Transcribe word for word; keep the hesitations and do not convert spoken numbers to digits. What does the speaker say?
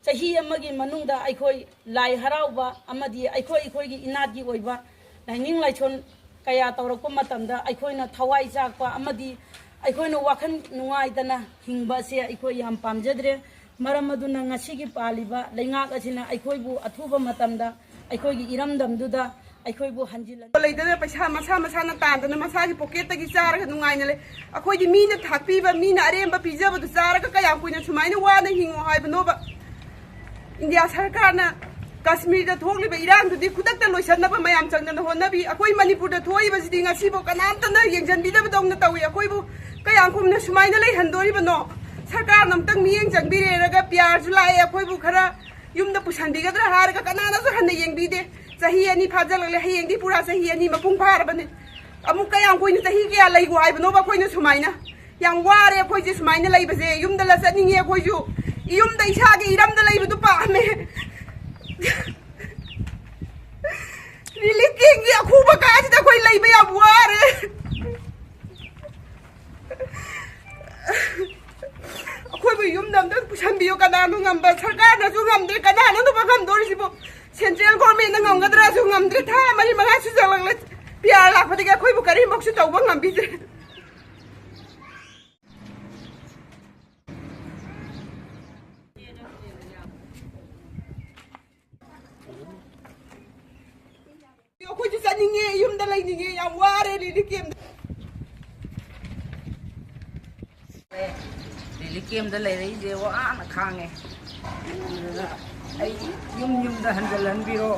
ꯆꯍꯤ ꯑꯃꯒꯤ ꯃꯅꯨꯡꯗ ꯑꯩꯈꯣꯏ ꯂꯥꯏ ꯍꯔꯥꯎꯕ ꯑꯃꯗꯤ ꯑꯩꯈꯣꯏ ꯑꯩꯈꯣꯏꯒꯤ ꯏꯅꯥꯠꯀꯤ ꯑꯣꯏꯕ ꯂꯥꯏꯅꯤꯡ ꯂꯥꯏꯁꯣꯟ ꯀꯌꯥ ꯇꯧꯔꯛꯄ ꯃꯇꯝꯗ ꯑꯩꯈꯣꯏꯅ ꯊꯋꯥꯏ ꯆꯥꯛꯄ ꯑꯃꯗꯤ ꯑꯩꯈꯣꯏꯅ ꯋꯥꯈꯜ ꯅꯨꯡꯉꯥꯏꯇꯅ ꯍꯤꯡꯕ ꯑꯁꯦ ꯑꯩꯈꯣꯏ ꯌꯥꯝ ꯄꯥꯝꯖꯗ꯭ꯔꯦ꯫ ꯃꯔꯝ ꯑꯗꯨꯅ ꯉꯁꯤꯒꯤ ꯄꯥꯜꯂꯤꯕ ꯂꯩꯉꯥꯛ ꯑꯁꯤꯅ ꯑꯩꯈꯣꯏꯕꯨ ꯑꯊꯨꯕ ꯃꯇꯝꯗ ꯑꯩꯈꯣꯏꯒꯤ ꯏꯔꯝꯗꯝꯗꯨꯗ ꯑꯩꯈꯣꯏꯕꯨ ꯍꯟꯖꯤꯜꯍꯟ ꯂꯩꯗꯅ ꯄꯩꯁꯥ ꯃꯁꯥ ꯃꯁꯥꯅ ꯇꯥꯟꯗꯅ ꯃꯁꯥꯒꯤ ꯄꯣꯀꯦꯠꯇꯒꯤ ꯆꯥꯔꯒ ꯅꯨꯡꯉꯥꯏꯅ ꯂꯩ꯫ ꯑꯩꯈꯣꯏꯗꯤ ꯃꯤꯅ ꯊꯥꯛꯄꯤꯕ, ꯃꯤꯅ ꯑꯔꯦꯝꯕ ꯄꯤꯖꯕꯗꯨ ꯆꯥꯔꯒ ꯀꯌꯥꯝ ꯀꯨꯏꯅ ꯁꯨꯃꯥꯏꯅ ꯋꯥꯅ ꯍꯤꯡꯉꯣ ꯍꯥꯏꯕꯅꯣꯕ? ꯏꯟꯗꯤꯌꯥ ꯁꯔꯀꯥꯔꯅ ꯀꯥꯁꯃꯤꯔꯗ ꯊꯣꯛꯂꯤꯕ ꯏꯔꯥꯡꯗꯨꯗꯤ ꯈꯨꯗꯛꯇ ꯂꯣꯏꯁꯤꯟꯅꯕ ꯃꯌꯥꯝ ꯆꯪꯗꯅ ꯍꯣꯠꯅꯕꯤ꯫ ꯑꯩꯈꯣꯏ ꯃꯅꯤꯄꯨꯔꯗ ꯊꯣꯛꯏꯕꯁꯤꯗꯤ ꯉꯁꯤꯐꯥꯎ ꯀꯅꯥꯝꯇꯅ ꯌꯦꯡꯁꯤꯟꯕꯤꯗꯕꯗꯧꯅ ꯇꯧꯏ꯫ ꯑꯩꯈꯣꯏꯕꯨ ꯀꯌꯥꯝ ꯀꯨꯏꯅ ꯁꯨꯃꯥꯏꯅ ꯂꯩꯍꯟꯗꯣꯔꯤꯕꯅꯣ? ꯁꯔꯀꯥꯔꯅ ꯑꯃꯨꯛꯇꯪ ꯃꯤꯠꯌꯦꯡ ꯆꯪꯕꯤꯔꯦꯔꯒ ꯄꯤꯌꯥꯔꯁꯨ ꯂꯥꯛꯑꯦ, ꯑꯩꯈꯣꯏꯕꯨ ꯈꯔ ꯌꯨꯝꯗ ꯄꯨꯁꯟꯕꯤꯒꯗ꯭ꯔꯥ ꯍꯥꯏꯔꯒ ꯀꯅꯥꯅꯁꯨ ꯍꯟꯅ ꯌꯦꯡꯕꯤꯗꯦ꯫ ꯆꯍꯤ ꯑꯅꯤ ꯐꯥꯖꯤꯜꯂꯛꯂꯦ, ꯍꯌꯦꯡꯗꯤ ꯄꯨꯔꯥ ꯆꯍꯤ ꯑꯅꯤ ꯃꯄꯨꯡ ꯐꯥꯔꯕꯅꯦ꯫ ꯑꯃꯨꯛ ꯀꯌꯥꯝ ꯀꯨꯏꯅ, ꯆꯍꯤ ꯀꯌꯥ ꯂꯩꯒꯣ ꯍꯥꯏꯕꯅꯣꯕ ꯑꯩꯈꯣꯏꯅ ꯁꯨꯃꯥꯏꯅ? ꯌꯥꯝ ꯋꯥꯔꯦ ꯑꯩꯈꯣꯏꯁꯦ ꯁꯨꯃꯥꯏꯅ ꯂꯩꯕꯁꯦ꯫ ꯌꯨꯝꯗ ꯂ ꯆꯠꯅꯤꯡꯉꯦ ꯑꯩꯈꯣꯏꯁꯨ꯫ ꯌꯨꯝꯗ, ꯏꯁꯥꯒꯤ ꯏꯔꯝꯗ ꯂꯩꯕꯗꯨ ꯄꯥꯝꯃꯦ꯫ ꯔꯤꯂꯤꯐ ꯀꯦꯝꯒꯤ ꯑꯈꯨꯕ ꯀꯥꯁꯤꯗ ꯑꯩꯈꯣꯏ ꯂꯩꯕ ꯌꯥꯝ ꯋꯥꯔꯦ꯫ ꯑꯩꯈꯣꯏꯕꯨ ꯌꯨꯝꯗ ꯑꯝꯇꯪ ꯄꯨꯁꯟꯕꯤꯌꯨ꯫ ꯀꯅꯥꯅꯣ ꯉꯝꯕ? ꯁꯔꯀꯥꯔꯅꯁꯨ ꯉꯝꯗ꯭ꯔꯦ, ꯀꯅꯥꯅꯣ ꯉꯝꯗꯣꯔꯤꯁꯤꯕꯣ? ꯁꯦꯟꯇ꯭ꯔꯦꯜ ꯒꯣꯔꯃꯦꯟꯅ ꯉꯝꯒꯗ꯭ꯔꯥꯁꯨ ꯉꯝꯗ꯭ꯔꯦ꯫ ꯊꯥ ꯃꯔꯤ ꯃꯉꯥ ꯁꯨꯖꯜꯂꯛꯂꯦ ꯄꯤꯌꯥꯔ ꯂꯥꯛꯄꯗꯒꯤ ꯑꯩꯈꯣꯏꯕꯨ ꯀꯔꯤꯃꯨꯛꯁꯨ ꯇꯧꯕ ꯉꯝꯕꯤꯗ꯭ꯔꯦ꯫ ꯑꯩꯈꯣꯏꯁꯨ ꯆꯠꯅꯤꯡꯉꯦ, ꯌꯨꯝꯗ ꯂꯩꯅꯤꯡꯉꯦ, ꯌꯥꯝ ꯋꯥꯔꯦ ꯔꯤꯂꯤꯐ ꯀꯦꯝꯗ꯫ ꯔꯤꯂꯤꯐ ꯀꯦꯝꯗ ꯂꯩꯔꯛꯏꯁꯦ ꯋꯥꯅ ꯈꯥꯡꯉꯦ꯫ ꯑꯗꯨꯅ ꯑꯩ ꯌꯨꯝ ꯌꯨꯝꯗ ꯍꯟꯖꯤꯜꯍꯟꯕꯤꯔꯣ꯫